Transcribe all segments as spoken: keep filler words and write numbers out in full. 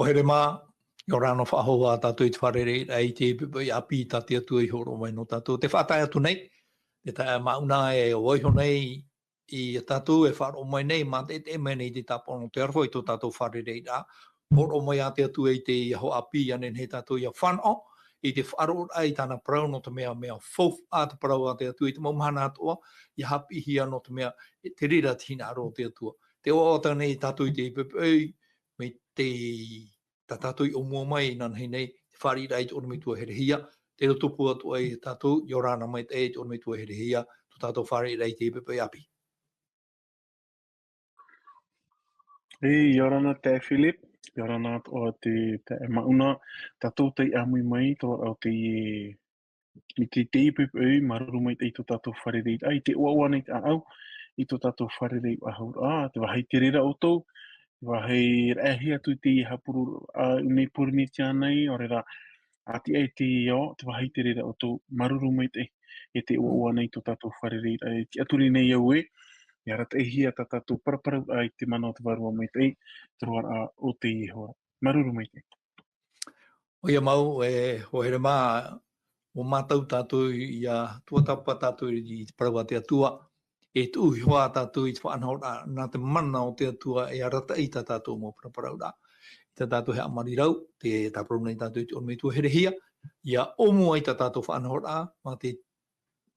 ʻOia rā mā, ʻia ora na faʻahou ā tātou i te fārereiraʻa i te poʻipoʻi ʻāpī tā te Atua i hōroʻa mai nō tātou. Tē faʻatae atu nei, te taeaʻe Mauna e ʻua vaiiho nei ia tātou e faʻaroʻo mai nei, mātaʻitaʻi mai nei te tāpaʻo nō te aroha i tō tātou fārereiraʻa. Hōroʻa mai ā te Atua i te aho ʻāpī, ʻia nehenehe tātou ʻia fānaʻo i te faʻaroʻoraʻa i tāna parau, nō te mea, mea faufaʻa te parau a te Atua i te mau mahana atoʻa, ʻia haʻapiʻihia, nō te mea, e te reira te hinaʻaro o te Atua. Tē ʻoaʻoa atu nei tātou i te poʻipoʻi, mai te tā tātou i ʻōmua mai inanahi nei, te fāriʻiraʻa i te ʻorometua herehia, te rotopū atu ai tātou, ʻia ora na maitaʻi i te ʻorometua herehia, tō tātou fāriʻiraʻa i te poʻipoʻi ʻāpī. E, ʻia ora na te Philip, ʻia ora na atoʻa te, te Mauna, tātou tei ʻāmui mai, tō au te, i te, te poʻipoʻi, māuruuru maitaʻi i tō tātou fārereiraʻa, i te ʻoaʻoa nei te ʻāʻau, i tō tātou fārereiraʻa, te vāhi te reira ʻoutou, te vāhi raʻehia atu i te hapuru, a, nei Pōrīnetia nei, ʻaore rā, a te ai te ao, te vāhi te reira ʻoutou, māuruuru maitaʻi, e te ʻoaʻoa nei tō tātou fārereiraʻa, e tiʻaturi nei au ē, ʻia arataʻihia tā tātou paraparau i te mana o te Vārua Maitaʻi, te roaraʻa o te Iehova. Māuruuru maitaʻi. ʻOia mau, e, ʻoia rā mā, ʻua mātau tātou ʻia tuatāpapa tātou i te parau a te Atua, e tuʻu iho ā tātou i te faʻanahoraʻa, nā te mana o te Atua e arataʻi i tā tātou mau paraparauraʻa. I tā tātou haʻamarirau, tē tāparau nei tātou i te ʻorometua herehia, ʻia ʻōmua i tā tātou faʻanahoraʻa, mā te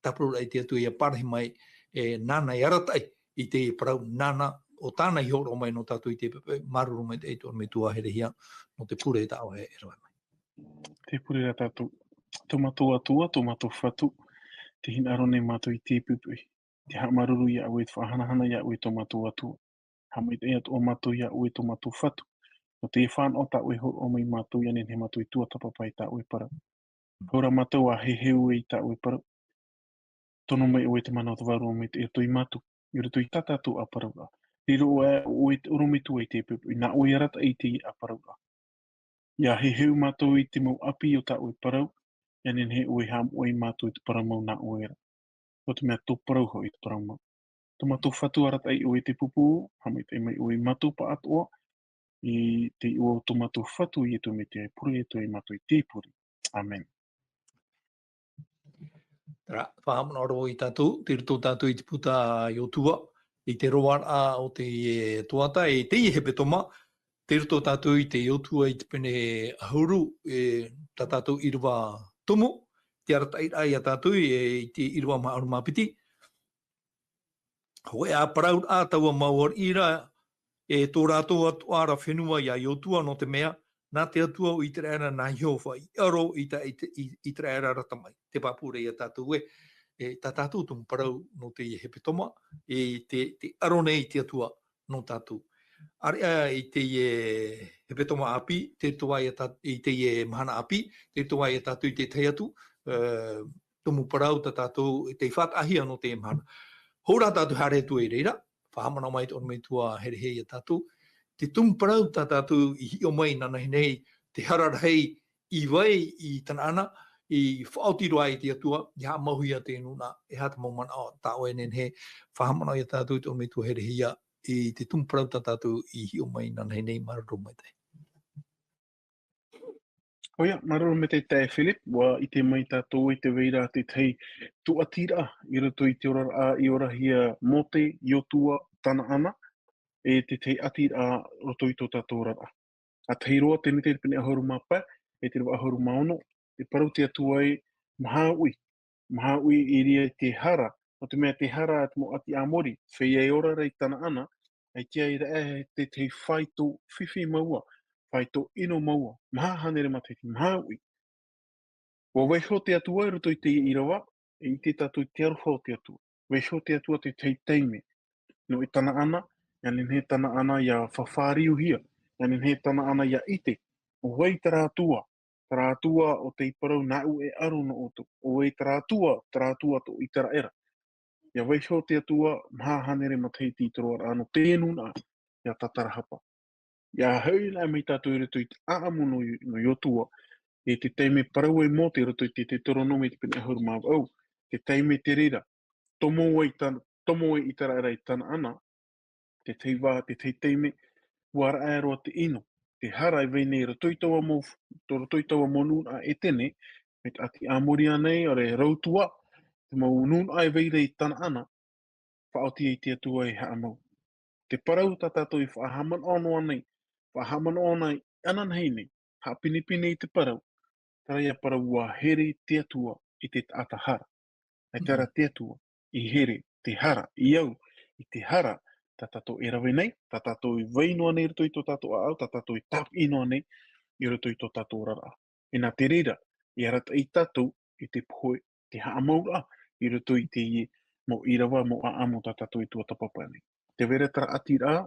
tāparauraʻa i te Atua ʻia parahi mai, e, nāna e arataʻi i te parau nāna, ʻo tāna i hōroʻa mai nō tātou i te poʻipoʻi, māuruuru maitaʻi i te ʻorometua herehia, nō te pure tā ʻoe e rave mai. Te pure rā tātou, tō mātou Atua, tō mātou Fatu, tē hinaʻaro nei mātou i te poʻipoʻi, te haʻamāuruuru iā ʻoe, te faʻahanahana iā ʻoe tō mātou Atua. Haʻamaitaʻi atoʻa mātou iā ʻoe tō mātou Fatu. Nō te fānaʻo tā ʻoe hōroʻa mai mātou, ʻia nehenehe mātou e tuatāpapa i tā ʻoe parau. Hau rā mātou ʻia heheu i tā ʻoe parau. Tono mai ʻoe te mana o te Vārua Maitaʻi i roto ia mātou, i roto i tā tātou ʻāparauraʻa. Riro ʻoe, ʻoe te ʻorometua i te poʻipoʻi, nā ʻoe e arataʻi i te ʻāparauraʻa. ʻIa heheu mātou i te mau ʻāpī o tā ʻoe parau, ʻia nehenehe ʻoe e haʻamoʻe ia mātou i te parau mau nā ʻoe ra. Nō te mea tō parau hoʻi te parau mau. Tō mātou Fatu, arataʻi ʻoe i te pūpū, haʻamaitaʻi mai ʻoe ia mātou pāʻātoʻa, i te iʻoa o tō mātou Fatu, Ietu Metia, e pure atu ai mātou i te pure. ʻĀmene. Terā, faʻahaʻamanaʻo roa ia tātou, tei roto tātou i te puta a Iosua, i te roaraʻa o te, e, tuata, e te hepetoma, tei roto tātou i te Iosua i te pene ʻahuru, e, tā tātou ʻīrava tumu, te arataʻiraʻa ia tātou, e, i te ʻīrava maha ʻahuru mā piti. Hōʻē ā parau ā taua mau ariʻi ra, e tō rātou atoʻa ra fenua ia Iosua, nō te mea, nā te Atua o Iseraela, nā Iehova i aro i tā, i te, i, Iseraela ra tamaʻi. Te pāpū ra ia tātou ē, e, tā tātou tumu parau nō te hepetoma, e, te, te aro nei te Atua nō tātou. ʻĀreʻa i te, e, hepetoma ʻāpī, tei roto vau ia tā, i te, e, mahana ʻāpī, tei roto vau ia tātou i te tahi atu, e, tumu parau tā tātou tei faʻataʻahia nō te mahana. Hou rā tātou haere atu i reira, faʻahaʻamanaʻo mai te ʻorometua herehia ia tātou, te tumu parau tā tātou i hiʻo mai inanahi nei, te hara rahi i vai i Tanaana, i faʻaoti roa ai te Atua, i haʻamauhia te nūnaʻa, e aha te mau manaʻo tā ʻoe e nehenehe, faʻahaʻamanaʻo ia tātou te ʻorometua herehia, i te tumu parau tā tātou i hiʻo mai inanahi nei, māuruuru maitaʻi. ʻOia, māuruuru maitaʻi te Philip, ʻua ʻite mai tātou i te vai ra te tahi tūʻatiraʻa i roto i te oraraʻa i orahia Mōte, Iosua, Tanaana, e te tahi ʻatiraʻa roto i tō tātou oraraʻa. ʻA tahi roa, Tenete i te pene ʻahuru mā pae, e te ʻīrava ʻahuru mā ono, e parau te Atua ē, maha uʻi, maha uʻi i reira i te hara, nō te mea te hara a te mau ʻāti Amori, feiā e ora ra i Tanaana, ʻaita i raʻe te tahi faito fifi maua, faito ʻino maua, maha hānere matahiti, maha uʻi. ʻUa vaiiho te Atua i roto i teie ʻīrava, e ʻite tātou i te aroha o te Atua. Vaiiho te Atua te tahi taime. Nō ʻoe Tanaana, ʻia nehenehe Tanaana ʻia fāriuhia, ʻia nehenehe Tanaana ʻia ʻite, ʻo vai terā Atua, terā Atua ʻo tei parau nāʻu e aro nō ʻoutou, ʻo vai terā Atua, terā Atua tō Iseraela. ʻIa vaiiho te Atua, maha hānere matahiti i te roaraʻa nō te nūnaʻa, ʻia tātarahapa. ʻIa hoʻi anaʻe mai tātou i roto i te ʻāʻamu nō, nō Iosua, e te taime parau ai Mōte i roto i te Teuteronome i te pene ʻahuru mā vaʻu, te taime te reira, tomo ai Ta-, tomo ai Iseraela i Tanaana, te tahi vā, te tahi taime, ʻua raʻe roa te ʻino, te hara e vai nei i roto i taua mau, tō roto i taua mau nūnaʻa Etene, mai te ʻāti Amoria nei, ʻaore Rotua, te mau nūnaʻa e vai nei i Tanaana, faʻaoti ai te Atua e haʻamau. Te parau tā tātou i faʻahaʻamanaʻo noa nei, faʻahaʻamanaʻo nei, ananahi nei, haʻapinepine i te parau, terā ia parau ʻua here te Atua i te taʻata hara. E terā te Atua, i here te hara, i au i te hara, tā tātou e rave nei, tā tātou i vai noa nei i roto i tō tātou ʻāʻau, tā tātou i tāpiʻi noa nei i roto i tō tātou oraraʻa. E nā te reira, i arataʻi tātou i te pohe, te haʻamauraʻa, i roto i teie mau ʻīrava, mau ʻāʻamu tā tātou i tuatāpapa nei. Te vai ra terā ʻatiraʻa,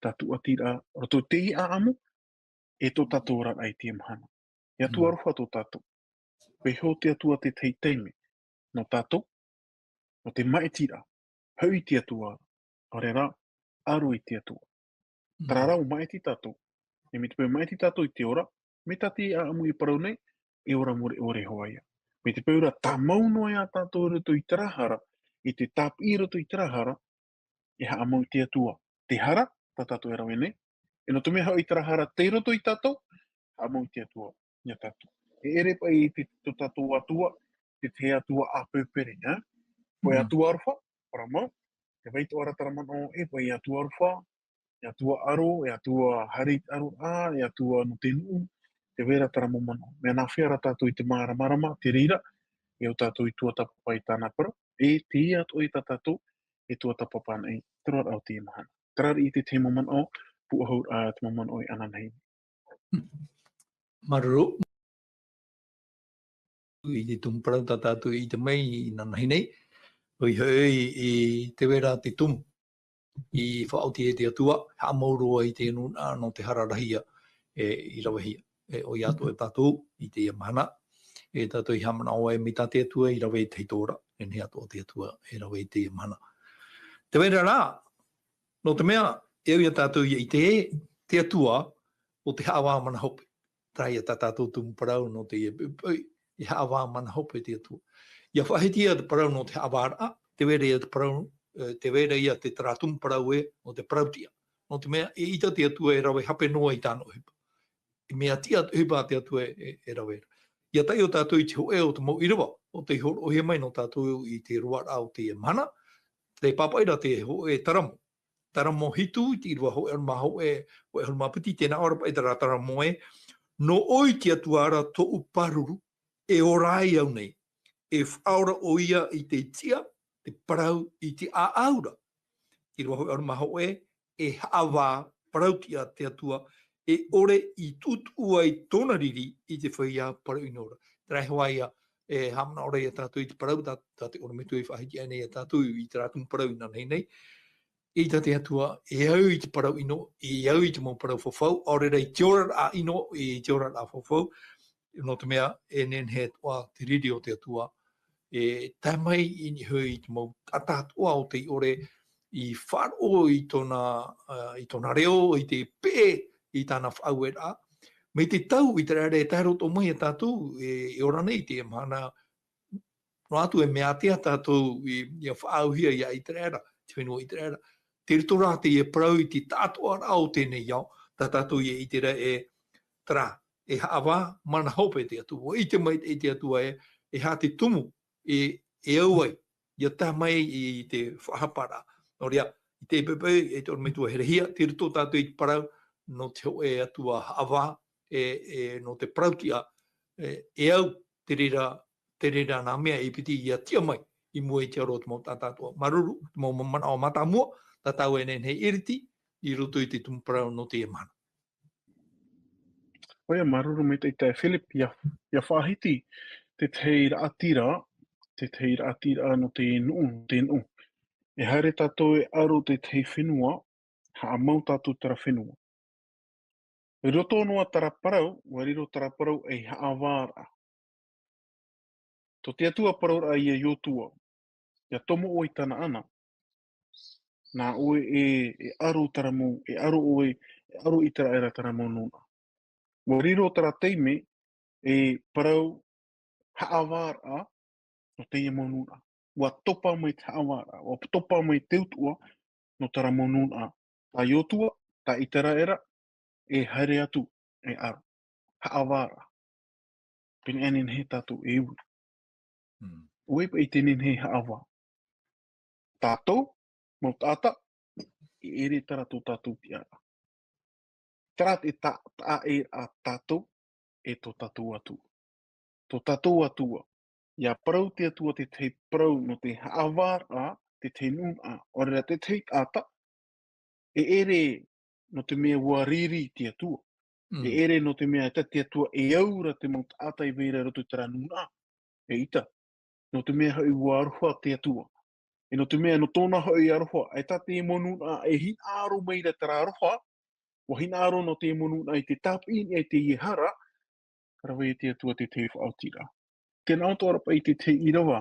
tā tū ʻatiraʻa, roto i teie ʻāʻamu, e tō tātou oraraʻa i teie mahana. E Atua aroha tō tātou. Vaiiho te Atua te tahi taime, nō tātou, nō te maʻitiraʻa, hoʻi i te Atua, ʻaore rā, aro i te Atua. Terā rā ʻua maʻiti tātou, e mai te peu maʻiti tātou i te ora, mai tā te ʻāʻamu i parau nei, e ora mure ʻore hoʻi ia. Mai te peu rā tāmau noa ia tātou i roto i terā hara, i te tāpiʻi i roto i terā hara, e haʻamau i te Atua. Te hara, tā tātou e rave nei, e nō te mea hoʻi terā hara tei roto ia tātou, haʻamau i te Atua, ia tātou. E ʻere paʻi i te, tō tātou Atua, te, te Atua ʻāpōpō, e? Ko e Atua aroha, parau mau, te vai atoʻa ra terā manaʻo, e paʻi Atua aroha, e Atua aro, e Atua haere i te aro, ā, e Atua nō te nuʻu, te vai ra terā mau manaʻo. Mea nāfea rā tātou i te māramarama, te reira, e ʻo tātou i tuatāpapa i tāna parau, e teie atoʻa tā tātou, e tuatāpapa nei, te roaraʻa o teie mahana. Terā riʻi te tahi mau manaʻo, pūʻohu ra te mau manaʻo i ananahi. Māuruuru. I te tumu parau tā tātou i ʻite mai inanahi nei, ʻoia hoʻi, i te vai ra te tumu i faʻaoti e te Atua, haʻamau roa i te nūnaʻa nō te hara rahi ia, e, i ravehia. E, ʻoia atoʻa e tātou i teie mahana, e tātou i haʻamanaʻo ai mai tā te Atua i rave i te hito ra, e nehenehe atoʻa te Atua e rave i teie mahana. Te vai ra rā, nō te mea, e au ia tātou ia ʻite, te Atua, ʻo te haʻavā mana hope. Terā ia tā tātou tumu parau nō teie poʻipoʻi, e haʻavā mana hope te Atua. ʻIa faʻahiti ia te parau nō te haʻavāraʻa, te vai ra ia te parau, e, te vai ra ia te terā tumu parau ē, nō te parau-tiʻa. Nō te mea, eʻita te Atua e rave hape noa i tāna ʻohipa. E mea tiʻa te ʻohipa a te Atua e, e, e rave ra. ʻIa taiʻo tātou i te hōʻē o te mau ʻīrava, ʻo tei hōroʻahia mai nō tātou i te roaraʻa o teie mahana, tē pāpaʻi ra te hōʻē taramo. Taramo hitu, i te ʻīrava hōʻē ʻahuru mā hōʻē, hōʻē ʻahuru mā piti, tē nā ʻō ra paʻi terā taramo ē, nō ʻoe te Atua ra tōʻu pāruru, e ora ai au nei, e faʻaora ʻoia i te tiʻa, te parau i te ʻāʻau ra. Te ʻīrava hōʻē ʻahuru mā hōʻē, e haʻavā parau-tiʻa te Atua, e ʻore i tuʻutuʻu ai tōna riri i te feiā parau-ʻino ra. Terā hoʻi ia, e haʻamanaʻo ra ia tātou i te parau, tā, tā te ʻorometua i faʻahiti aʻe nei ia tātou i terā tumu parau inanahi nei. Eʻita te Atua, e au i te parau-ʻino, e au i te mau parau fafau, ʻaore rā i te oraraʻa ʻino, i te oraraʻa fafau, nō te mea, e nehenehe atoʻa te riri o te Atua, e tae mai i niʻa hoʻi i te mau taʻata atoʻa ʻo tei ʻore i faʻaroʻo i tōna, ā, i tōna reo, i te peʻe i tāna faʻaueraʻa. Mai te tau ʻĪteraʻera e tae roto mai ia tātou, e, e ora nei i te mahana, noa atu e mea ātea tātou i, ʻia faʻaauhia ia ʻĪteraʻera, te fenua ʻĪteraʻera. Tei roto rā teie parau i te taʻatoʻaraʻa o teie nei ao, tā tātou ʻia ʻite ra e, terā, e haʻavā mana hope te Atua. ʻUa ʻite mai te Atua e, e aha te tumu, e, e au ai, ʻia tae mai i te faʻahaparaʻa. Nō reira, i te poʻipoʻi, e te ʻorometua herehia, tei roto tātou i te parau, nō te hōʻē Atua haʻavā, e, e, nō te parau-tiʻa, e, e au, te reira, te reira nā mea e piti ʻia tiʻa mai, i mua i te aro o te mau taʻata atoʻa. Māuruuru, te mau manaʻo mātāmua, tā tāua e nehenehe e ʻiriti, i roto i te tumu parau nō teie mahana. ʻOia, māuruuru maitaʻi taeaʻe Philip, ʻia, ʻia faʻahiti te tahi raʻatira, te tahi raʻatira nō te nuʻu, te nuʻu. E haere tātou e aro te tahi fenua, haʻamau tātou terā fenua. I roto noa terā parau, ʻua riro terā parau ei haʻavāraʻa. Tō te Atua parauraʻa ia Iotua, ʻia tomo ʻoe i Tanaana, nā ʻoe e, e aro terā mau, e aro ʻoe, e aro ʻĪteraʻera terā mau nūnaʻa. ʻUa riro terā taime, e parau haʻavāraʻa, nō teie mau nūnaʻa. ʻUa topa mai te haʻavāraʻa, ʻua topa mai te utuʻa, nō terā mau nūnaʻa. Tā Iotua, tā ʻĪteraʻera, e haere atu, e aro. Haʻavāraʻa. Pēnei aʻe nehenehe tātou e ui. Mm. ʻUa ʻite paʻi te nehenehe haʻavā. Tātou, mau taʻata, e ʻere terā tō tātou tiʻaraʻa. Terā te ta-, taʻa ʻē a tātou, e tō tātou Atua. Tō tātou Atua. ʻIa parau te Atua te tahi parau nō te haʻavāraʻa, te tahi nūnaʻa, ʻaore rā te tahi taʻata, e ʻere nō te mea ʻua riri te Atua. Mm. E ʻere nō te mea e tā te Atua e au ra te mau taʻata e vai ra i roto i terā nūnaʻa. ʻEita. Nō te mea hoʻi ʻua aroha te Atua. E nō te mea nō tōna hoʻi aroha, e tā te mau nūnaʻa e hinaʻaro mai ra terā aroha, ʻua hinaʻaro nō te mau nūnaʻa i te tāpiʻi i niʻa i teie hara, ka rave te Atua te tahi faʻaotiraʻa. Tē nā ʻō atoʻa ra paʻi te tahi ʻīrava,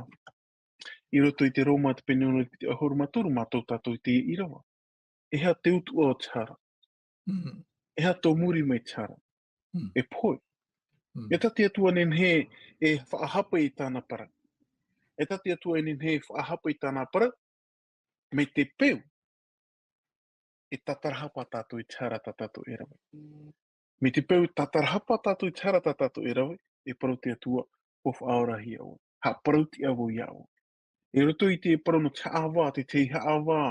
i roto i te Roma te pene ono i te piti ʻahuru mā toru, mātau tātou i te ʻīrava. E aha te utuʻa o te hara? Mm. E aha tō muri mai te hara? Mm. E pohe. Mm. E tā te Atua nehenehe e faʻahapa i tāna parau. E tā te Atua e nehenehe e faʻahapa i tāna parau, mai te peu e tātarahapa tātou i te hara tā tātou e rave. Mai te peu e tātarahapa tātou i te hara tā tātou e rave, e parau te Atua, ʻua faʻaorahia ʻoe. Haʻaparautiʻa vau iā ʻoe. I roto i te parau nō te haʻavā, te tahi haʻavā,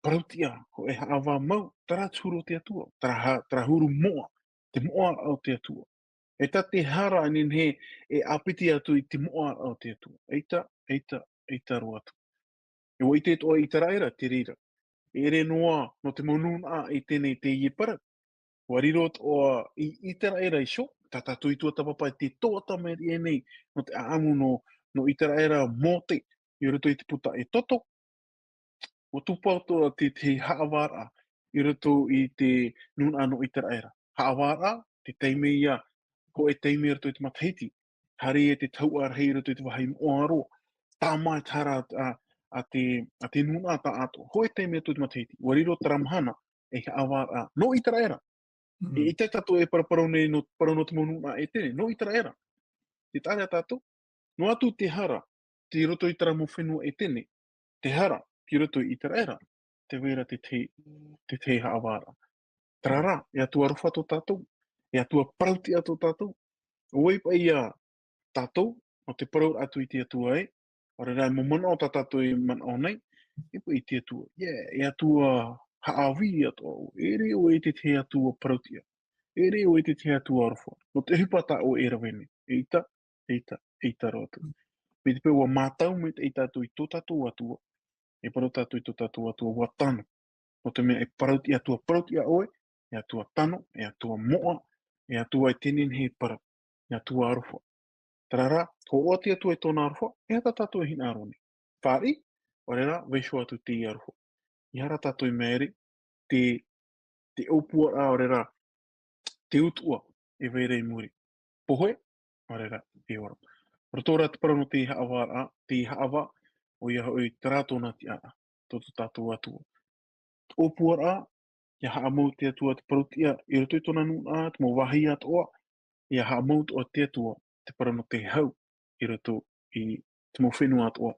parautiʻa, hōʻē haʻavā mau, terā te huru o te Atua, terā ha-, terā huru moʻa, te moʻa o te Atua. E tā te hara e nehenehe e ʻāpiti atu i te moʻa o te Atua. ʻEita, ʻeita, ʻeita roa atu. E ʻua ʻite atoʻa ʻĪteraʻera te reira. E ʻere noa nō te mau nūnaʻa e Etene i teie parau. ʻUa riro atoʻa i ʻĪteraʻera iho, tā tātou i tuatāpapa i te toʻa tamariʻi nei, nō te ʻāʻamu nō, nō ʻĪteraʻera, Mōte, i roto i te puta ʻEtoto. ʻUa tūpaʻo atoʻa te, te haʻavāraʻa i roto i te nūnaʻa nō ʻĪteraʻera. Haʻavāraʻa, te taime ia, hōʻē taime i roto i te matahiti. Haere ia te tahuʻa rahi i roto i te vāhi moʻa roa. Tāmā i te hara a, a te, a te nūnaʻa tāʻatoʻa. Hōʻē taime i roto i te matahiti. ʻUa riro terā mahana, e haʻavāraʻa nō ʻĪteraʻera. Mm. E, ʻeita tātou e paraparau nei nō, parau nō te mau nūnaʻa e Etene, nō ʻĪteraʻera. Tē taʻa ra tātou, noa atu te hara, tei roto i terā mau fenua e Etene, te hara, tei roto i ʻĪteraʻera, tē vai ra te tahi, te tahi haʻavāraʻa. Terā rā, e Atua aroha tō tātou, e Atua parautiʻa tō tātou. ʻO vai paʻi ia tātou, nō te parau atu i te Atua ē, ʻaore rā e mau manaʻo tā tātou e manaʻo nei, e paʻi te Atua. ʻIa, e Atua haʻavī atoʻa ʻoe, e ʻere ʻoe i te tahi Atua parautiʻa. E ʻere ʻoe i te tahi Atua aroha. Nō te ʻohipa tā ʻoe e rave nei. ʻEita, ʻeita, ʻeita roa atu. Mai te peu ʻua mātau maitaʻi tātou i tō tātou Atua, e parau tātou i tō tātou Atua, ʻua tano. Nō te mea e parauti-, e Atua parautiʻa ʻoe, e Atua tano, e Atua moʻa, e Atua e nehenehe e parau, e Atua aroha. Terā rā, hōroʻa te Atua i tōna aroha, e aha tā tātou e hinaʻaro nei? Fāriʻi, ʻaore rā, vaiiho atu i te aroha. ʻEiaha rā tātou e māere, te, te ʻōpuaraʻa, ʻaore rā, te utuʻa e vai ra i muri. Pohe, ʻaore rā, e ora. Roto rā te parau nō te haʻavāraʻa, te haʻavā, ʻoia hoʻi terā tōna tiʻaraʻa, tō, tō tātou Atua. ʻŌpuaraʻa, ʻia haʻamau te Atua te parautiʻa i roto i tōna nūnaʻa, te mau vāhi atoʻa, ʻia haʻamau atoʻa te Atua te parau nō te hau i roto i te mau fenua atoʻa,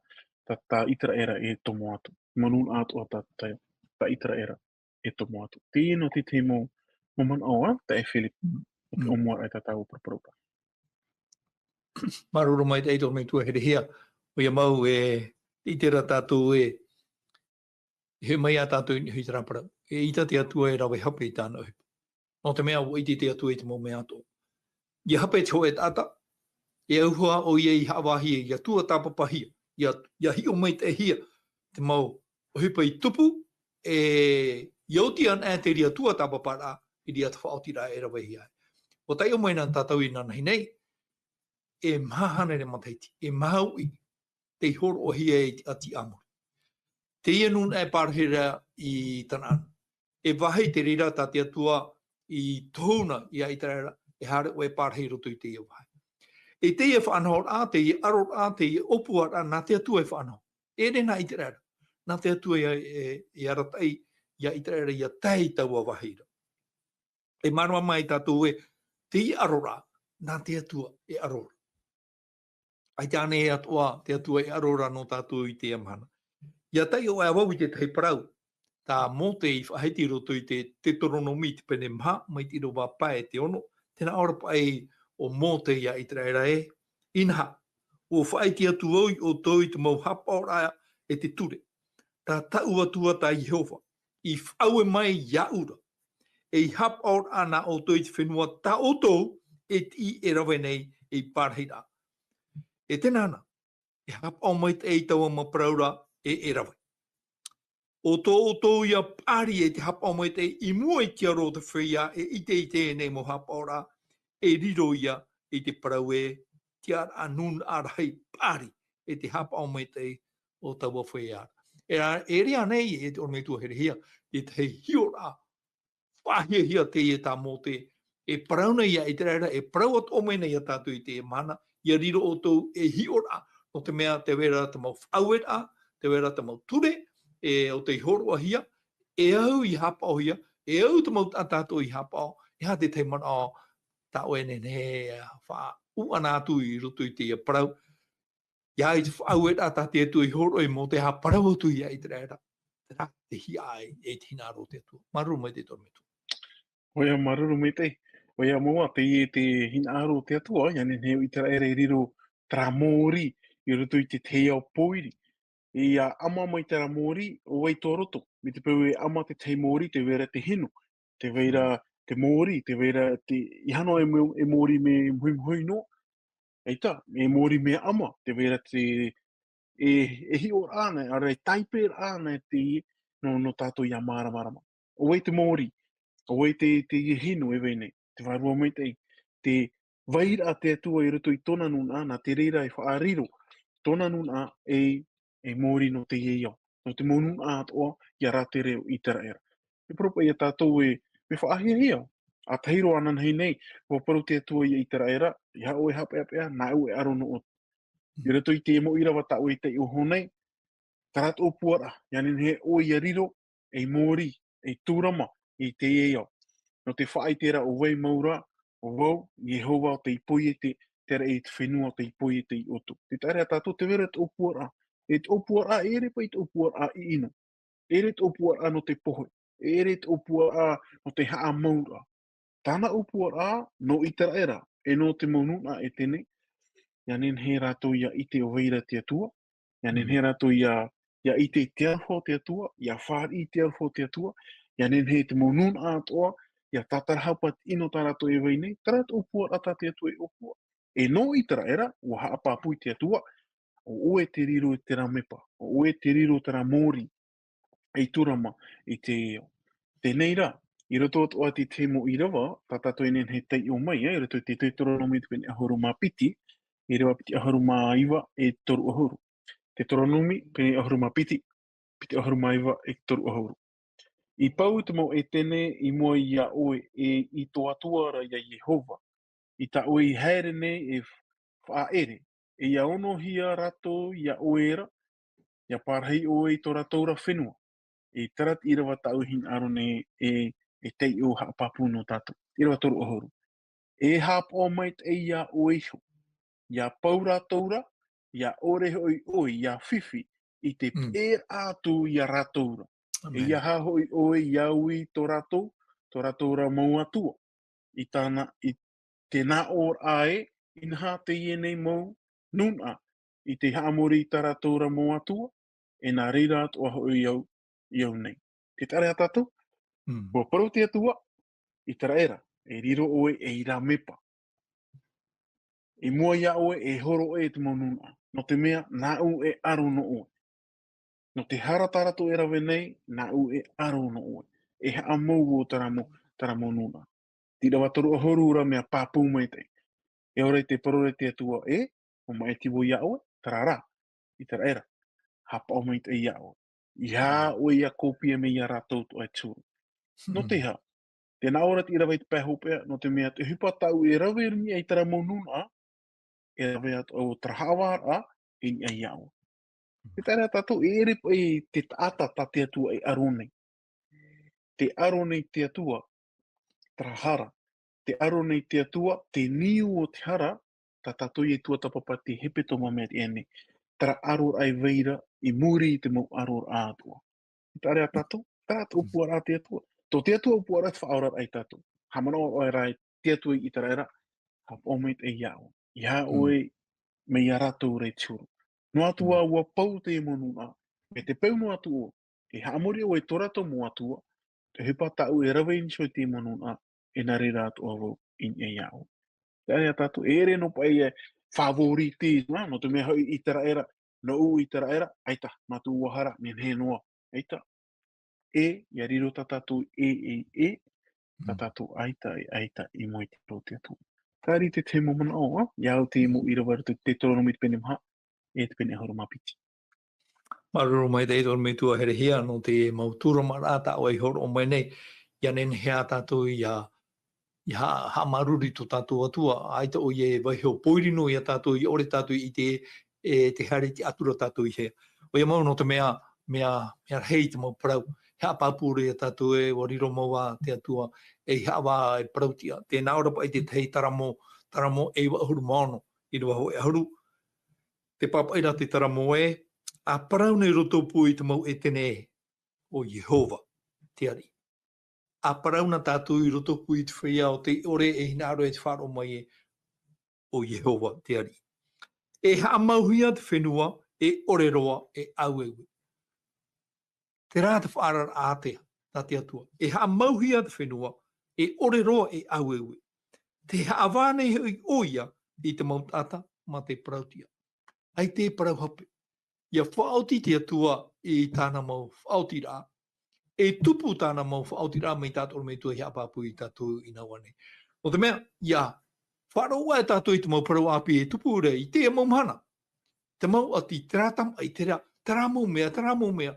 tā, tā ʻĪteraʻera e tomo atu. Mau nūnaʻa atoʻa tā, tā, tā ʻĪteraʻera e tomo atu. Teie nō te tahi mau, mau manaʻo, ā, taeaʻe Philip, o te Mm. ʻōmuaraʻa i tā tāua paraparau. Māuruuru maitaʻi tō metua herehia, ʻoia mau e, te ʻite ra tātou e, e hoʻi mai ā tātou i niʻa i terā parau. ʻEita te Atua e rave hape i tāna ʻohipa. Nō te mea ʻua ʻite te Atua i te mau mea atoʻa. ʻIa hape te hōʻē taʻata, e auaha ʻoia i haʻavāhia, ʻia tuatāpapahia, ʻia, ʻia hiʻo maitaʻihia te mau ʻohipa i tupu, e, ʻia oti anaʻe te reira tuatāpaparaʻa, i reira te faʻaotiraʻa e ravehia ai. ʻUa taiʻo mai na tātou inanahi nei, e maha hānere matahiti, e maha uʻi, tei hōroʻahia i te ʻati a muri. Teie nūnaʻa e pārahi ra i Tanaana. E vāhi te reira tā te Atua i tohu na ia ʻĪteraʻera, e haere ʻoe e pārahi i roto i teie vāhi. E teie faʻanahoraʻa, teie ʻaroraʻa, teie ʻōpuaraʻa, nā te Atua e faʻanaho. E ʻere nā ʻĪteraʻera, nā te Atua ia, e, e arataʻi ia ʻĪteraʻera ia tae i taua vāhi ra. E mārama mai tātou ē, teie ʻaroraʻa, nā te Atua e ʻaro ra. ʻAita ānei atoʻa te Atua e ʻaro ra nō tātou i teie mahana. ʻIa taiʻo ā vau i te tahi parau. tā Mōte i faʻahiti i roto i te Teuteronome i te pene maha, mai te ʻīrava pae e te ono, tē nā ʻō ra paʻi ʻo Mōte ia Iteraera ē, inaha, ʻua faʻahiti atu au ia ʻoutou i te mau hapaʻoraʻa e te ture. Tā tāʻu Atua tā Iehova, i faʻaue mai iāʻu ra. E i hapaʻo ra nā ʻoutou i te fenua tā ʻoutou e tiʻi e rave nei ei parahiraʻa. E tēnā na, e hapaʻo maitaʻi i taua mau parau ra e, e rave. ʻO tō ʻoutou ia paʻari e te hapaʻo maitaʻi i mua i te aro o te feiā e ʻite i teie nei mau hapaʻoraʻa, e riro ia i te parau e tiʻaraʻa nūnaʻa rahi paʻari e te hapaʻo maitaʻi o taua feiā. E rā, e riro nei e te ʻorometua herehia, tētahi hiʻoraʻa faʻahiahia teie tā Mōte, e parau nei ia Iteraera, e parau atoʻa mai nei ia tātou i teie mahana, ia riro ʻoutou ei hiʻoraʻa, nō te mea tē vai ra te mau faʻaueraʻa, tē vai ra te mau ture, e ʻo tei hōroʻahia, e au i hapaʻohia, e au te mau taʻata atoʻa i hapaʻo, e aha tētahi manaʻo tā ʻoe e nehenehe e faʻaʻūʻana atu i roto i teie parau, ia i te faʻaueraʻa tā te Atua i hōroʻa i Mōte, e parau atu ia Iteraera. Terā te hiaʻai e te hinaʻaro o te Atua. Māuruuru maitaʻi te ʻorometua. ʻOia, māuruuru maitaʻi. ʻOia mau ā, teie te hinaʻaro o te Atua, ia nehenehe ʻo Iteraera e riro terā mōrī i roto i te, te ao pōiri. Ia ʻama mai terā mōrī, ʻo vai tō roto, mai te peu e ʻama te tahi mōrī, tē vai ra te hinu, tē vai ra te mōrī, tē vai ra te, ʻeiaha noa e mō-, e mōrī mea mohomohe noa, ʻaita, e mōrī mea ʻama, tē vai ra te, e, e hiʻoraʻa anaʻe, ʻaore rā e tāiperaʻa anaʻe teie nō, nō tātou ia māramarama. ʻO vai te mōrī, ʻo vai te, teie hinu e vai nei, te vārua maitaʻi, te vairaʻa a te Atua i roto i tōna nūnaʻa, nā te reira e faʻariro tōna nūnaʻa ei, ei mōrī nō teie ao, nō te mau nūnaʻa atoʻa ia rātere ʻo Iteraera. E parau paʻi ia tātou ē, mea faʻahiahia, ʻa tahi roa ananahi nei, ʻua parau te Atua ia Iteraera, ʻeiaha ʻoe e haʻapeʻapeʻa, nāʻu e aro nō ʻoutou. I roto i te mau ʻīrava tā ʻoe i taiʻo iho nei, terā te ʻōpuaraʻa, ia nehenehe ʻoe ia riro ei mōrī, ei tūrama i teie ao. Nō te faʻaʻite ra ʻo vai mau rā, ʻo vau, Iehova, tei poiete, terā i te fenua, tei poiete ia ʻoutou. Terā ia tātou, tē vai ra te ʻōpuaraʻa, e te ʻōpuaraʻa, e ʻere paʻi te ʻōpuaraʻa ʻiʻino. E ʻere te ʻōpuaraʻa nō te pohe, e ʻere te ʻōpuaraʻa nō te haʻamauraʻa. Tāna ʻōpuaraʻa nō Iteraera, e nō te mau nūnaʻa ʻētene, ia nehenehe rātou ia ʻite ʻo vai ra te Atua, ia nehenehe rātou ia, ia ʻite i te aroha o te Atua, ia fāriʻi i te aroha o te Atua, ia nehenehe te mau nūnaʻa atoʻa, ia tātarahapa ʻino tā rātou e vai nei, terā te ʻōpuaraʻa tā te Atua e ʻōpua. E nō Iteraera, ʻua haʻapāpū te Atua, ʻo ʻoe te riro i terā mepa, ʻo ʻoe te riro terā mōrī, ei tūrama i te ao. Teie rā, i roto atoʻa i te mau ʻīrava, tā tātou e nehenehe e taiʻo mai, ā, i roto i te Teuteronome i te pene ʻahuru mā piti, ʻīrava piti ʻahuru mā iva e toru ʻahuru. Teuteronome, pene ʻahuru mā piti, piti ʻahuru mā iva e toru ʻahuru. I pau te mau ʻētene i mua iā ʻoe e i tō Atua ra iā Iehova, i tā ʻoe i haere nei e faʻaʻere, e ia onohia rātou iā ʻoe ra, ia parahi ʻoe i tō rātou ra fenua. E terā te ʻīrava tāʻu e hinaʻaro nei e, e taiʻo haʻapāpū nō tātou. ʻĪrava toru ʻahuru. E haʻapaʻo maitaʻi iā ʻoe iho, ia pau rātou ra, ia ʻore hoʻi ʻoe ia fifi i te Mm. peʻeraʻa atu iā rātou ra. E Amen. ʻeiaha hoʻi ʻoe ia ui tō rātou, tō rātou ra mau atua. I tāna, i te nāʻōraʻa ē, inaha teie nei mau nūnaʻa i te haʻamori i tā rātou ra mau atua, e nā reira atoʻa hoʻi au, i au nei. Te taʻa ra tātou, Mm. ʻua parau te Atua, ʻĪteraʻera, e riro ʻoe ei rā mepa. I mua iā ʻoe, e horo ʻoe i te mau nūnaʻa, nō te mea, nāʻu e aro nō ʻoe. Nō te hara tā rātou e rave nei, nāʻu e aro nō ʻoe. E haʻamou vau terā mau, terā mau nūnaʻa. Te ʻīrava toru ʻahuru ra mea pāpū maitaʻi. E ʻore i te parau ra te Atua, e, ʻua maʻiti vau iā ʻoe, terā rā, ʻĪteraʻera, haʻapaʻo maitaʻi iā ʻoe. ʻEiaha ʻoe ia kōpia mai iā rātou atoʻa e te huru. Nō te aha, tē nā ʻō ra te ʻīrava i te pae hopeʻa, nō te mea te ʻohipa tāʻu e rave i niʻa i terā mau nūnaʻa, e rave atoʻa vau terā haʻavāraʻa i niʻa iā ʻoe. Te taʻa ra tātou, e ʻere paʻi te taʻata tā te Atua e aro nei. Tē aro nei te Atua terā hara. Tē aro nei te Atua te niu o te hara, tā tātou ia tuatāpapa i te hepetoma mai teie nei. Terā aro ra e vai ra i muri i te mau aro ra atoʻa. Te taʻa ra tātou, Terā te ʻōpuaraʻa a te Atua. Tō te Atua ʻōpuaraʻa te faʻaoraraʻa ia tātou. Haʻamanaʻo ʻoe rā, te Atua i ʻĪteraʻera, haʻapaʻo maitaʻi iāʻu. ʻEiaha ʻoe, mai iā rātou rā i te huru. Noa atu ā, ʻua pau teie mau nūnaʻa. Mai te peu noa atu ʻoe e haʻamori ʻoe i tō rātou mau atua, te ʻohipa tāʻu e rave i niʻa iho i teie mau nūnaʻa, e nā reira atoʻa vau i niʻa iāʻu. Terā ia tātou, e ʻere noa paʻi e favoritisme, nō te mea hoʻi ʻĪteraʻera, nōʻu ʻĪteraʻera, ʻaita, mātou ʻua hara, mea nehenehe noa, ʻaita. E, ʻia riro tā tātou e, e, e, tā tātou ʻaita, e, ʻaita, i mua i te parau a te Atua. Terā te tahi mau manaʻo, ā, iāʻu te mau ʻīrava i roto i te Teuteronome te pene maha, e te pene ʻahuru mā piti. Māuruuru maitaʻi e te ʻorometua Herehia, nō te mau tūramaraʻa tā ʻoe i hōroʻa mai nei, ʻia nehenehe ā tātou ʻia, ʻia ha-, haʻamāuruuru i tō tātou Atua, ʻaita ʻoia e vaiiho pōiri noa ia tātou, ʻia ʻore tātou i ʻite e te haere tiʻaturi tātou i hea. ʻOia mau nō te mea, mea, mea rahi te mau parau, e haʻapāpū ra ia tātou ē, ʻua riro mau ā te Atua, e haʻavā e parau tiʻa, tē nā ʻō ra paʻi te tahi Taramo, Taramo e iva ʻahuru mā ono, ʻīrava hōʻē ʻahuru, te pāpaʻi ra te Taramo ē, ʻa parau na i rotopū i te mau ʻētene ē, ʻo Iehova, te Ariʻi. ʻA parau na tātou i rotopū i te feiā o tei ʻore e hinaʻaro e te faʻaroʻo mai ē, ʻo Iehova, te Ariʻi. E haʻamauhia te fenua, e ʻore roa, e ʻaueue. Terā te faʻaararaʻa a te, tā te Atua. E haʻamauhia te fenua, e ʻore roa, e ʻaueue. Tē haʻavā nei hoʻi ʻoia i te mau taʻata mā te parau tiʻa. ʻAita e parau hape. ʻIa faʻaoti te Atua i tāna mau faʻaotiraʻa. E tupu tāna mau faʻaotiraʻa mai tā te ʻorometua i haʻapāpū ia tātou i nā ʻō nei. Nō te mea, ʻia faʻaroʻo ā tātou i te mau parau ʻāpī e tupu ra i teie mau mahana. Te mau ʻati, terā tamaʻi, terā, terā mau mea, terā mau mea.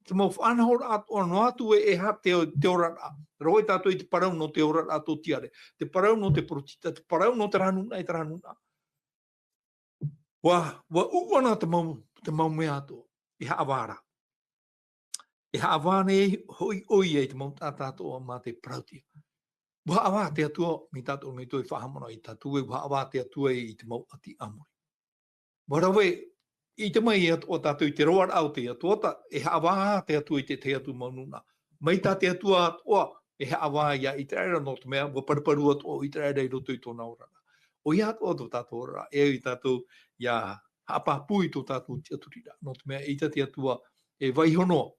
Te mau faʻanahoraʻa atoʻa noa atu ē, e aha te, te oraraʻa. Roaʻa tātou i te parau nō te oraraʻa tōtiare. Te parau nō te peropheta, te parau nō terā nūnaʻa, terā nūnaʻa. ʻUa, ʻua ʻūʻana te mau, te mau mea atoʻa. E haʻavā ra. E haʻavā nei hoʻi ʻoia i te mau taʻata atoʻa mā te parau tiʻa. ʻUa haʻavā te Atua, mai tā te ʻorometua i faʻahaʻamanaʻo ia tātou ē, ʻua haʻavā te Atua i te mau ʻati ʻĀmori. ʻUa rave, ʻite mai atoʻa tātou i te roaraʻa o te Atua, tā, e haʻavā te Atua i te tahi atu mau nūnaʻa. Mai tā te Atua atoʻa, e haʻavā ia ʻĪteraʻera nō te mea, ʻua paruparu atoʻa ʻo ʻĪteraʻera i roto i tōna oraraʻa. ʻOia atoʻa tō tātou oraraʻa, e au ia tātou ʻia haʻapāpū i tō tātou tiʻaturiraʻa. Nō te mea, ʻeita te Atua, e vaiiho noa,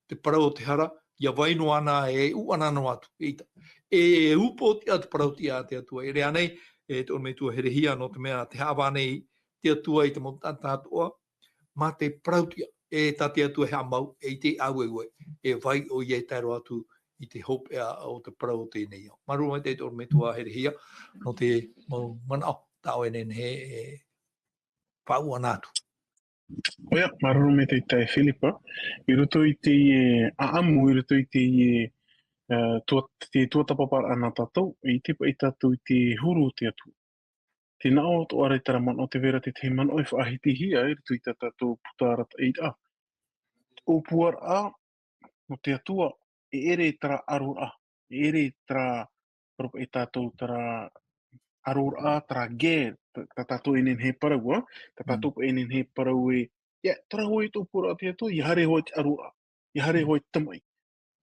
te parau o te hara, ʻia vai noa na e ʻūʻana noa atu, ʻeita. E upoʻotiʻa te parau tiʻa a te Atua. E ʻere ānei, e te ʻorometua Herehia, nō te mea tē haʻavā nei te Atua i te mau taʻata atoʻa, mā te parau tiʻa, e tā te Atua e haʻamau, e ʻite ʻaueue, e vai ʻoia e tae roa atu i te hopeʻa o te parau o teie nei ao. Māuruuru maitaʻi e te ʻorometua Herehia, nō te mau manaʻo, tā ʻoe e nehenehe e faʻaʻūʻana atu. ʻOia, māuruuru maitaʻi e Filipa, i roto i te, e, ʻāʻamu, i roto i te, e, e, tua-, te tuatāpaparaʻa nā tātou, e ʻite paʻi tātou i te huru o te Atua. Tē nā ʻō atoʻa ra i terā manaʻo, tē vai ra te tahi manaʻo e faʻahitihia i roto i tā tātou puta arataʻiraʻa. Te ʻōpuaraʻa nō te Atua, e ʻere terā ʻaroraʻa, e ʻere terā, parau paʻi tātou terā ʻaroraʻa, terā guerre, tā, tā tātou e nehenehe e parau, ā, tā tātou paʻi e nehenehe e parau ē, ʻia, terā hoʻi te ʻōpuaraʻa a te Atua, ʻia haere hoʻi te ʻaroraʻa, ʻia haere hoʻi te tamaʻi.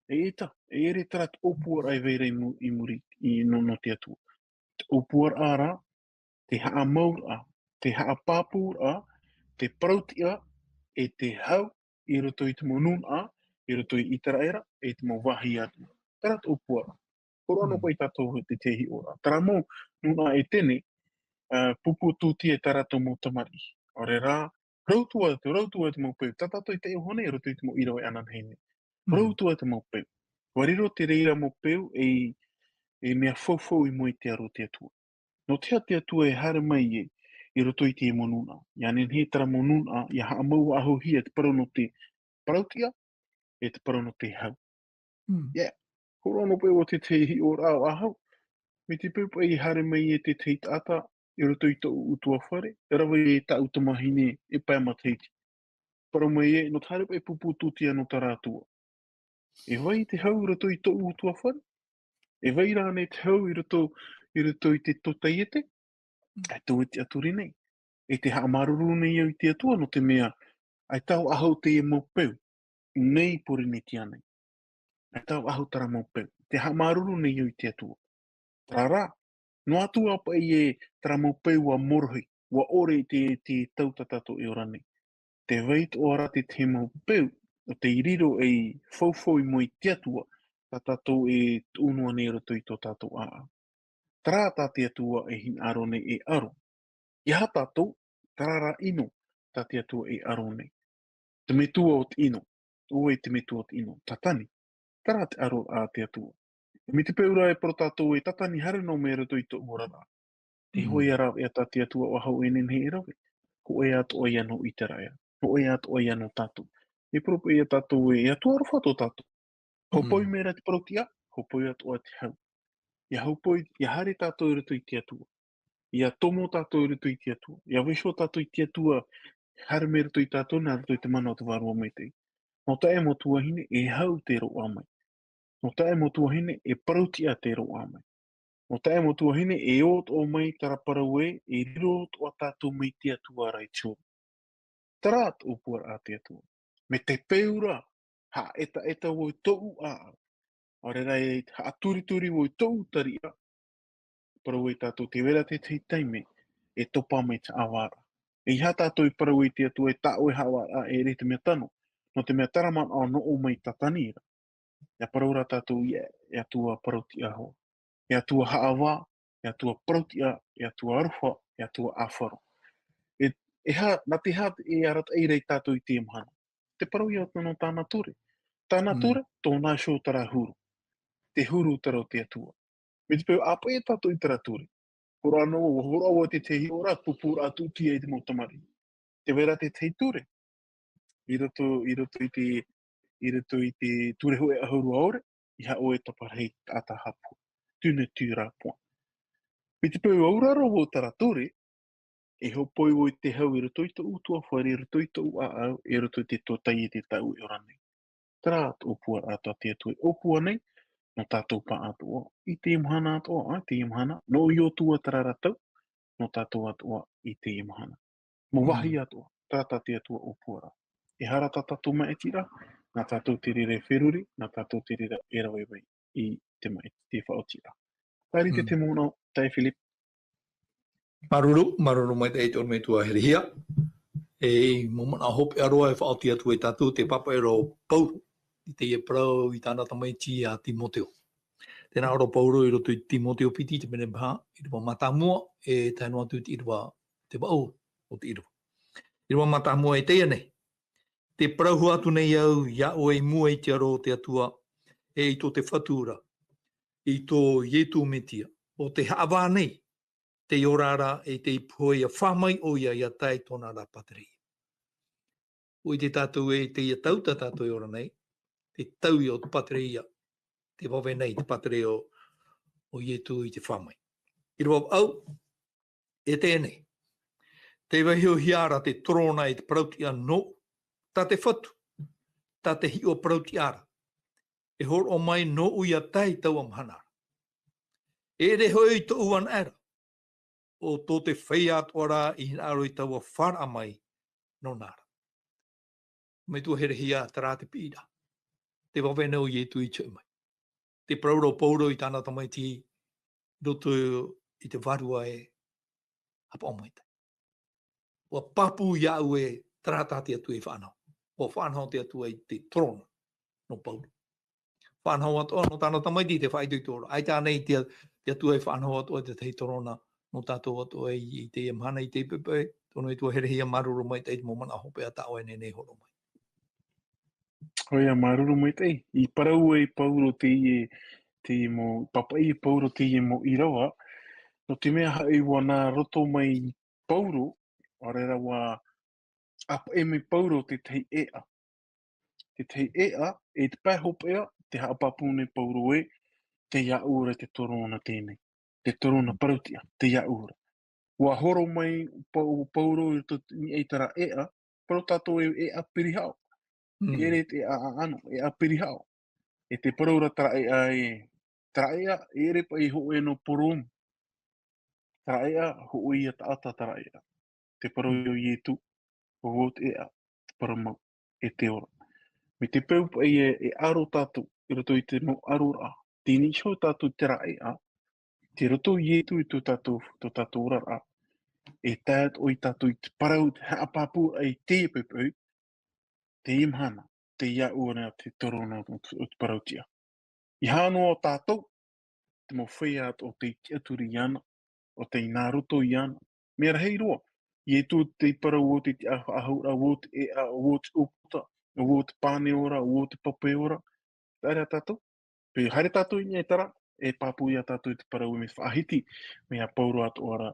E, ʻeita, e ʻere terā te ʻōpuaraʻa e vai ra i mu-, i muri, i, nō, nō te Atua. Te ʻōpuaraʻa ra, te haʻamauraʻa, te haʻapāpūraʻa, te parau tiʻa, e te hau i roto i te mau nūnaʻa, i roto i ʻĪteraʻera, e te mau vāhi atu. Terā te ʻōpuaraʻa. Hōroʻa noa paʻi tātou i te hiʻoraʻa. Terā mau nūnaʻa ʻētene, ā, pupu tūtia e tā rātou mau tamariʻi. ʻAore rā, parau atu ā, te parau atu ā te mau peu. Tā tātou i taiʻo nei, i roto i te mau ʻīrava ananahi nei. Parau atu ā te mau peu. ʻUa riro te reira mau peu ei, ei mea faufaʻa i mua i te aro o te Atua. Nō te aha te Atua e haere mai ai i roto i teie mau nūnaʻa? ʻIa nehenehe terā mau nūnaʻa, ʻia haʻamau faʻahouhia te parau nō te parau tiʻa, e te parau nō te hau. Mm. ʻIa, hōroʻa noa paʻi ʻo te tahi hiʻoraʻa ʻo ʻāhau. Mai te peu paʻi e haere mai e te tahi taʻata i roto i tōʻu ʻutuāfare, e rave i tāʻu tamahine e pae matahiti. Parau mai ē, nō te aha paʻi e pupu tūtia nō terā Atua? E vai te hau i roto i tōʻu ʻutuāfare? E vai rānei te hau i roto, i roto i te tōtaiete? Mm. ʻAita vau e tiʻaturi nei. E tē haʻamāuruuru nei au i te Atua, nō te mea, ʻaita ʻo ʻāhau teie mau peu, nei Pōrīnetia nei. ʻAita vau terā mau peu. Te haʻamāuruuru nei au i te Atua. Terā rā, noa atu ā paʻi e terā mau peu ʻua morohi, ʻua ʻore i te, te tau tā tātou e ora nei. Tē vai atoʻa ra te tahi mau peu, ʻo tei riro ei faufau i mua i te Atua, tā tātou e tuʻu noa nei i roto i tō tātou ʻāʻau. Terā tā te Atua e hinaʻaro nei e ʻaro. ʻEiaha tātou, terā rā ʻino, tā te Atua e ʻaro nei. Te metua o te ʻino, ʻoia te metua o te ʻino, Tātani. Terā te ʻaro a te Atua. E mai te peu ra e parau tātou e Tātani, haere noa mai i roto i tōʻu oraraʻa. Te hoʻi a rāveʻa tā te Atua ʻo ahau e nehenehe e rave. Hōʻē atoʻa ia nō ʻĪteraʻera. Hōʻē atoʻa ia nō tātou. E parau paʻi ia tātou e, e Atua aroha tō tātou. Hōpoi mai ra te parau-tiʻa, hōpoi atoʻa te hau. ʻIa hōpoi, ʻia haere tātou i roto i te Atua. ʻIa tomo tātou i roto i te Atua. ʻIa vaiiho tātou i te Atua, haere mai roto i tātou, nā roto i te mana o te Vārua Maitaʻi. Nō taʻe mau tuahine, e hau te roaʻa mai. Nō taʻe mau tuahine, e parau-tiʻa te roaʻa mai. Nō taʻe mau tuahine, e ʻō atoʻa mai terā parau ē, e riro atoʻa tātou mai te Atua ra i te huru. Terā tōʻu puaraʻa a te Atua. Mai te peu ra, haʻaetaeta vau i tōʻu ʻāʻau. ʻAore rā e haʻaturituri vau i tōʻu tariʻa. Parau ai tātou tē vai ra te tahi taime, e topa mai te haʻavāraʻa. ʻEiaha tātou e parau i te Atua e taʻo e haʻavāraʻa e ʻere te mea tano. Nō te mea terā manaʻo nō ʻō mai Tātani ra. ʻIa parau ra tātou ia, e Atua parau-tiʻa hoʻi. E Atua haʻavā, e Atua parau-tiʻa, e Atua aroha, e Atua ʻāfaro. E, e ha, nā te aha e arataʻi ra ia tātou i teie mahana? Te parau ia nō tāna ture. Tāna ture, tōna iho terā huru. Te huru terā o te Atua. Mai te peu ʻa paʻi tātou i terā ture. Hōroʻa noa, hōroʻa vau i te tahi ora, pupūraʻa tūtia i te mau tamariʻi. Tē vai ra te tahi ture. I roto, i roto i te, i roto i te ture hōʻē ʻahuru ʻaore, ʻeiaha ʻoe e taparahi taʻata haʻapūai. Tu ne tueras point. Mai te peu ʻua auraro vau terā ture, e hōpoi vau i te hau i roto i tōʻu ʻutuāfare, i roto i tōʻu ʻāʻau, i roto i te tōtaiete tāʻu e ora nei. Terā tōʻu puaraʻa tā te Atua e ʻōpua nei, nō tātou pāʻatoʻa, i teie mahana atoʻa, ā, i teie mahana, nō Iosua terā ra tau, nō tātou atoʻa, i teie mahana. Mau vāhi atoʻa, terā tā te Atua ʻōpua ra. E aha rā tā tātou maʻitiraʻa, nā tātou te reira e feruri, nā tātou te reira e rave mai i te maʻi, te faʻaotiraʻa. Haere i te mau manaʻo, taeaʻe Philip. Māuruuru, māuruuru maitaʻi i tō ʻoe metua herehia. E mau manaʻo hopeʻa roa e faʻaoti atu ai tātou te pāpaʻi ra ʻo Pauro i teie parau i tāna tamaiti a Timoteo. Tē nā ʻō ra Pauro i roto i Timoteo piti, te pene maha, ʻīrava mātāmua, e tae noa atu i te ʻīrava, te vaʻu o te ʻīrava. ʻĪrava mātāmua e teie nei. Tē parau atu nei au iā ʻoe i mua i te aro o te Atua, e i tō te Fatu ra, i tō Ietu Metia, ʻo tē haʻavā nei, tei ora ra, e tei pohe ʻia fā mai ʻoia ʻia tae i tōna ra pātireia. ʻUa ʻite tātou ē, teie tau tā tātou e ora nei, te tau ia o te pātireia, tē vave nei te pātireia o, o Ietu i te fā mai. ʻĪrava vaʻu, e teie nei. Tē vaiihohia ra te terona e te parautiʻa nō, tā te Fatu, tā te hiʻo parautiʻa ra. E hōroʻa mai nōʻu ʻia tae i taua mahana ra. E ʻere hoʻi tōʻu anaʻe ra, ʻo tō te feiā atoʻa ra i hinaʻaro i taua fāraʻa mai nōna ra. Metua herehia, terā te piʻiraʻa. Tē vave nei ʻo Ietu i te hoʻi mai. Tē parau ra ʻo Pauro i tāna tamaiti i roto i te Vārua e haʻapaʻo maitaʻi. ʻUa pāpū iā ʻu ē terā tā te Atua e faʻanaho. ʻUa faʻanaho te Atua i te terona nō Pauro. Faʻanaho atoʻa nō tāna tamaiti te faʻaitoito ra. ʻAita ānei te, te Atua e faʻanaho atoʻa te tahi terona nō tātou atoʻa i, i teie mahana, i teie poʻipoʻi, tō ʻoe metua herehia, māuruuru maitaʻi i te mau manaʻo hopeʻa tā ʻoe e nehenehe e hōroʻa mai. ʻOia, māuruuru maitaʻi. I parau ai Pauro teie, teie mau, pāpaʻi Pauro teie mau ʻīrava, nō te mea hoʻi ʻua nā roto mai Pauro, ʻaore rā ʻua ʻāpaʻe mai Pauro te tahi ʻēʻa. Te tahi ʻēʻa, e te pae hopeʻa, tē haʻapāpū nei Pauro ē, tei iāʻu ra te terona teie nei. Te terona parautiʻa, tei iāʻu ra. ʻUa horo mai Pau-, Pauro i roto i terā ʻēʻa, parau tātou e ʻēʻa pirihaʻo. Mm. E ʻere te ʻēʻa ʻaʻano, ʻēʻa pirihaʻo. E tē parau ra terā ʻēʻa e, terā ʻēʻa, e ʻere paʻi hōʻē nō Poromu. Terā ʻēʻa, hōʻē ia taʻata terā ʻēʻa. Tē parau ʻo Ietu, ʻo vau te ʻēʻa, te parau mau, e te ora. Mai te peu paʻi e, e aro tātou, i roto i te mau ʻaroraʻa. Tei niʻa iho tātou i te raʻi, ā, tei roto Ietu i tō tātou, tō tātou oraraʻa. E tae atu ʻoe ia tātou i te parau, te haʻapāpūraʻa i teie poʻipoʻi, teie mahana, tei iāʻu anei te terona o te, o te parau tiʻa. E aha noa tātou, te mau feiā o tei tiʻaturi iāna, o tei nā roto iāna. Mea rahi roa, Ietu te parau ʻo te tiʻafaʻahouraʻa, ʻo te ʻēʻa, ʻo te ʻūputa, ʻo te pane ora, ʻo te pape ora. Tae ra tātou, pē haere tātou i niʻa i terā, e pāpū ia tātou i te parau mea faʻahiti, mea pauroa atoʻa ra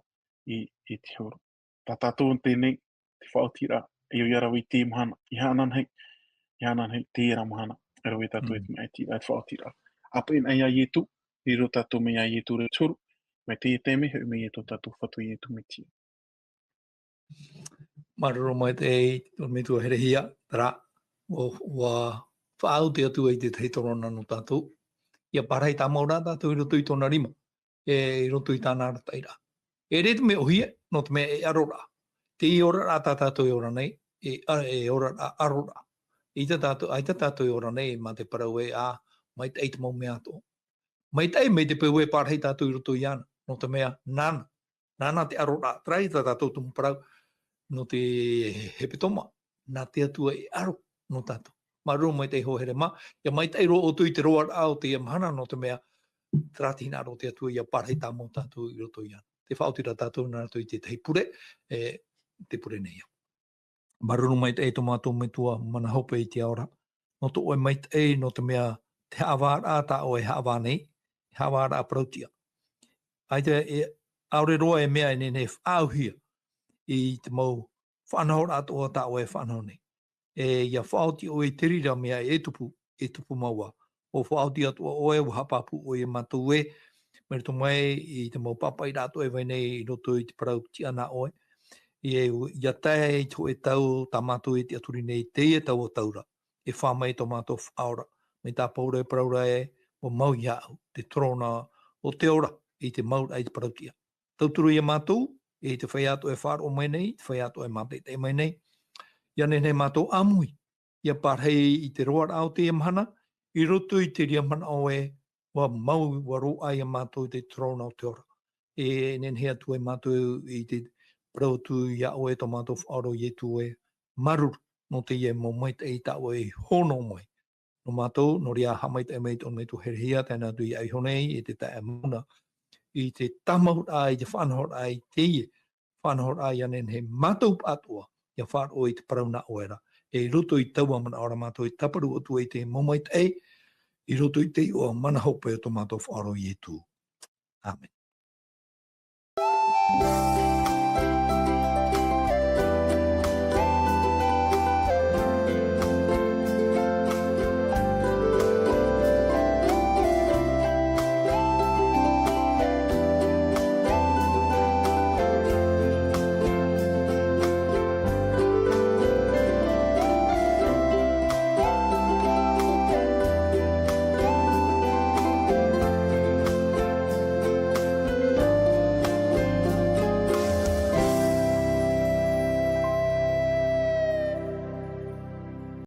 i, i te horo. Tā tātou teie nei, te faʻaotiraʻa, e ʻoia rave i teie mahana, e aha anaʻe, e aha anaʻe, teie ra mahana, e rave tātou i te maʻitiraʻa, te faʻaotiraʻa. ʻĀpeʻe na ia Ietu, riro tātou mai ia Ietu ra te huru, mai teie taime, hoʻi mai ia tō tātou Fatu Ietu Metia. Māuruuru maitaʻi, ʻorometua Herehia, terā, ʻua, ʻua faʻaoti atu ai te tahi terona nō tātou. ʻIa parahi tāmau ra tātou i roto i tōna rima, e, i roto i tāna arataʻiraʻa. E ʻere te mea ʻōhie, nō te mea e ʻaroraʻa. Teie oraraʻa tā tātou e ora nei, e, a, e oraraʻa ʻaroraʻa. ʻAita tātou, ʻaita tātou e ora nei, mā te parau ē, ā, maitaʻi te mau mea atoʻa. Maitaʻi mai te peu e parahi tātou i roto iāna, nō te mea, nāna, nāna te ʻaroraʻa, terā ia tā tātou tumu parau, nō te hepetoma, nā te Atua e ʻaro nō tātou. Māuruuru maitaʻi iho here mā, ʻia maitaʻi roa ʻoutou i te roaraʻa o teie mahana, nō te mea, terā te hinaʻaro o te Atua ʻia parahi tāmau tātou i roto iāna. Te faʻaoti ra tātou nā roto i te tahi pure, e, te pure nei au. Māuruuru maitaʻi tō mātou Metua mana hope i te ao ra. Nō tō ʻoe maitaʻi, nō te mea te haʻavāraʻa tā ʻoe e haʻavā nei, haʻavāraʻa parauʻtiʻa. ʻAita e, ʻaore roa e mea e nehenehe e faʻaauhia i te mau faʻanahoraʻa atoʻa tā ʻoe e faʻanaho nei. E, ʻia faʻaoti ʻoe i te reira mea e tupu, e tupu mau ā. ʻUa faʻaoti atoʻa ʻoe, ʻua haʻapāpū ʻoe ia mātou ē, mai roto mai i te mau pāpaʻiraʻa atoʻa e vai nei i roto i te parau tiʻa nā ʻoe. E, ʻia tae i te hōʻē tau tā mātou e tiʻaturi nei, teie taua tau ra, e fā mai tō mātou Faʻaora. Mai tā Pauro e parau ra ē, ʻua mau iāʻu te terona o te ora, i te mau ra i te parauʻtiʻa. Tauturu ia mātou, i te feiā atoʻa e faʻaroʻo mai nei, te feiā atoʻa e mātaʻitaʻi mai nei. ʻIa nehenehe mātou ʻāmui, ʻia parahi i te roaraʻa o teie mahana, i roto i te reira manaʻo ē, ʻua mau, ʻua roaʻa ia mātou te terona o te ora. E nehenehe atu ai mātou i te parau atu iā ʻoe tō mātou Faʻaora ʻo Ietu ē, māuruuru, nō teie mau maitaʻi tā ʻoe i hono mai. Nō mātou, nō reira haʻamaitaʻi mai tō Metua Herehia, tae noa atu iāʻu iho nei, i te taeaʻe Mauna, i te tāmauhia, i te faʻanahoraʻa, i teie faʻanahoraʻa ʻia nehenehe mātou pāʻatoʻa, ʻia faʻaroʻo i te parau nā ʻoe ra. E i roto i taua manaʻo ra mātou e tāparu atu ai te mau maitaʻi, i roto i te iʻoa mana hope o tō mātou Faʻaora ʻo Ietu. ʻĀmene.